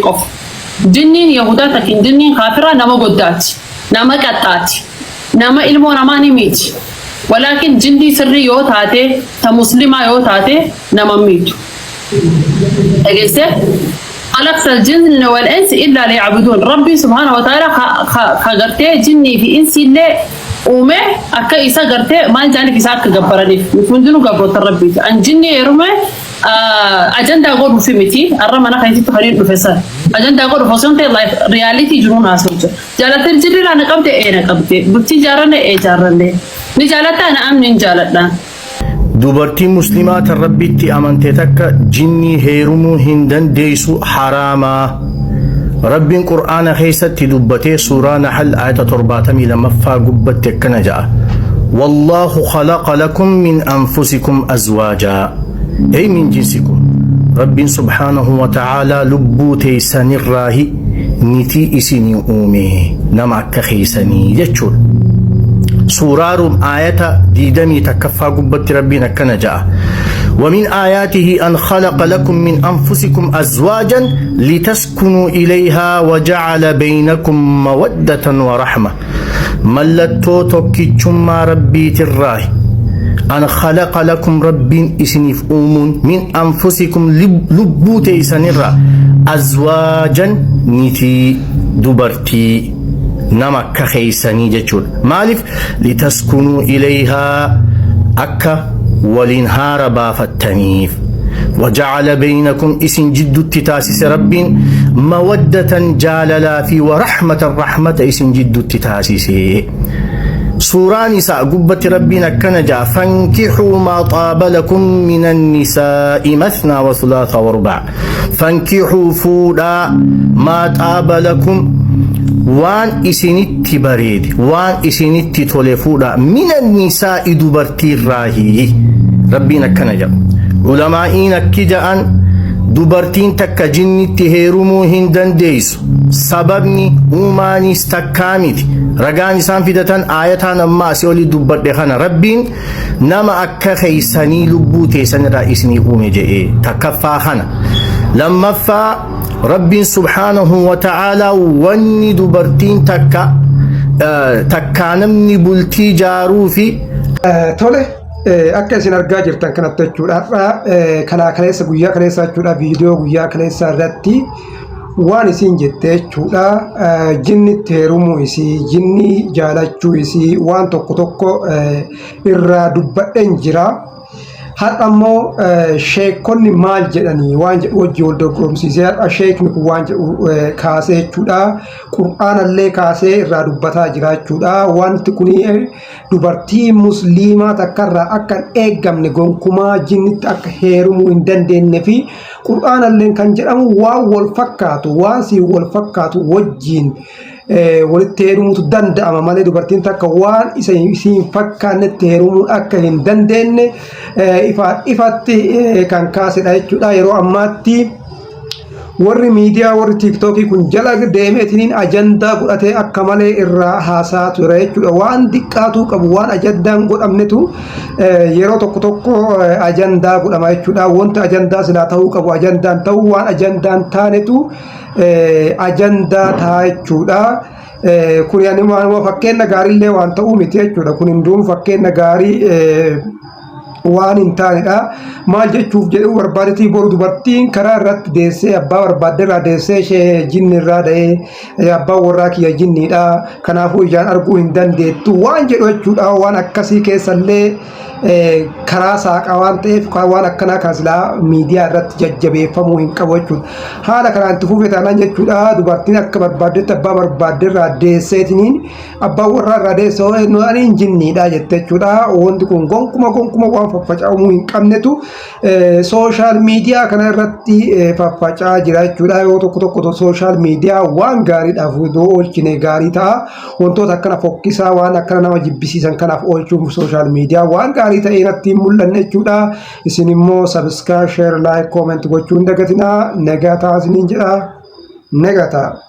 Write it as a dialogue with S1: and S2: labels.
S1: Qofa. Jinniin Yahudaa takkin jinniin kaafiraa nama goddaati. Nama qaxxaati. Nama ilmoo namaa ni miiti. Walaakin jinnii sirrii yoo taate, ta muslimaa yoo taate nama hin miitu. Dhageessee? Khalaqta al-jinna wal insi illaa liya'buduun. Rabbiin subhaanahu wa ta'ala ka gartee jinnii fi insiillee uume akka isa gartee maal jaaniif isa akka gabbaraniif. Nuti hundinuu gabroota Rabbiiti. An jinnii heerume ajandaa godhuufi miti. Har'a mana keessatti kan hin dhufe san. Ajandaa godhuuf osoo hin ta'in life reality jiruun haasa'u jira. Jaalattee jirriirraa na qabde ee na qabde. Bultii jaarranne ee jaarranne. Ni jaalattaa na amni hin jaaladha.
S2: Dubartiin muslimaa tan Rabbitti amante takka jinnii heerumuu hin dandeeysu, haraamaa. Rabbiin Qur'aana keessatti dubbatee suuraa Nahl ayata 72ffaa gubbatti akkana ja'a. Wallaahu khalaqa lakum min anfusikum azwaajaa. Ey min jinsikum. Rabbiin subhaanahu wa ta'aalaa lubbuu teeysanirraahi nitii isinii uume, nama akka keeysanii jechuudha. Suuraa Ruum aayata 21ffaa gubbatti Rabbiin akkana ja'a. ومن آياته أن خلق لكم من أنفسكم أزواجا لتسكنوا إليها وجعل بينكم مودة ورحمة. Mallattoo tokkichummaa Rabbiitirraahi. أن خلق لكم Rabbiin isiniif uumuun من أنفسكم lubbuu teeysanirraa أزواجا nitii, dubartii, nama akka keeysanii jechuudha. Maaliif? لتسكنوا إليها akka waliin haara baafattaniif. وجعل بينكم isin jiddutti taasise Rabbiin مودة jaalalaa fi ورحمة rahmata isin jiddutti taasise. Suuraan isaa gubbatti Rabbiin akkana ja'a: فانكحوا ما طاب لكم من النساء مثنى وثلاث ورباع. فانكحوا fuudhaa, ما طاب لكم waan isinitti bareede, waan isinitti tole fuudhaa, من النساء dubartiirraahi. Rabbiin akkana jedha. Ulamaa'iin akki ja'an: dubartiin takka jinnitti heerumuu hin dandeessu, sababni uumaanis takkaa miti. Ragaan isaan fidatan aayataan amma asii olii dubbadhe kana, Rabbiin nama akka keeysanii lubbuu teessanirraa isinii uume jedhee takkaffaa kana. Lammaffaa, Rabbiin subhaanahu wa ta'aalaa wanni dubartiin takka takkaa namni bultii jaaruu fi
S3: Tole, akka isin argaa jirtan kanatti jechuudha. Har'a kanaa kaleessa, guyyaa kaleessa jechuudha, viidiyoo guyyaa kaleessa irratti waan isin jette jechuudha. Jinnitti heerumuu isii, jinni jaalachuu isii waan tokko tokko irraa dubbadheen jira. Har'a immoo sheekonni maal jedhanii waan jedhu wajji wal dorgomsiisee har'a sheekni kun waan jedhu kaasee jechuudha. Qur'aanallee kaasee irraa dubbataa jira jechuudha. Wanti kun dubartii musliimaa takkarraa akka hin eeggamne, gonkumaa jinnitti akka heerumuu hin dandeenye fi qur'aanallee kan jedhamu waan wal fakkaatu, waan siin wal fakkaatu wajjiin walitti heerumuutu danda'ama malee dubartiin takka waan isa isiin fakkaannetti heerumuu akka hin dandeenye ifatti kan kaasedha jechuudha. Yeroo ammaatti warri miidiyaa, warri TikTokii kun jala deemeetiniin ajandaa godhatee akka malee irraa haasaa ture jechuudha. Waan diqqaatuu qabu, waan ajandaan godhamnetu yeroo tokko tokko ajandaa godhama jechuudha. Wanti ajandaa silaa ta'uu qabu ajandaan ta'uu, waan ajandaan taanetu ajandaa ta'a jechuudha. Kun waan fakkeenya gaariillee waan ta'uu miti jechuudha. Kun hunduun fakkeenya gaarii waan hin taanedha. Maal jechuuf jedhu barbaadetii, boru dubartiin karaa irratti deessee, abbaa barbaadde irraa deessee, ishee jinni irraa da'ee, abbaan warraa kiyya jinniidha. Kanaafuu ijaan arguu hin dandeettu waan jedhu jechuudha. Waan akkasii keessallee karaa saaqaa waan ta'eef waan akkanaa kan silaa miidiyaa irratti jajjabeeffamuu hin qabu jechuudha. Haala kanaan itti fufee taanaan jechuudha, dubartiin akka barbaaddetti abbaa barbaadde irraa deesseetiniin, abbaan warraa irraa deessee, ani jinniidha jette jechuudha. Wanti kun gonkuma gonkuma waan faffaca'amuu hin qabnetu social media kana irratti faffaca'aa jira jechuudha. Yoo tokko tokko social media waan gaariidhaaf yoo oolchine gaarii ta'a. Wantoota akkana fokkisaa, waan akkana nama jibbisiisan kanaaf oolchuun social media waan gaarii ta'e natti hin mul'anne jechuudha. Isin immoo subscribe, share, like, comment gochuu hin dagatinaa. Nagaa ta'a isiniin jedha. Nagaa ta'a.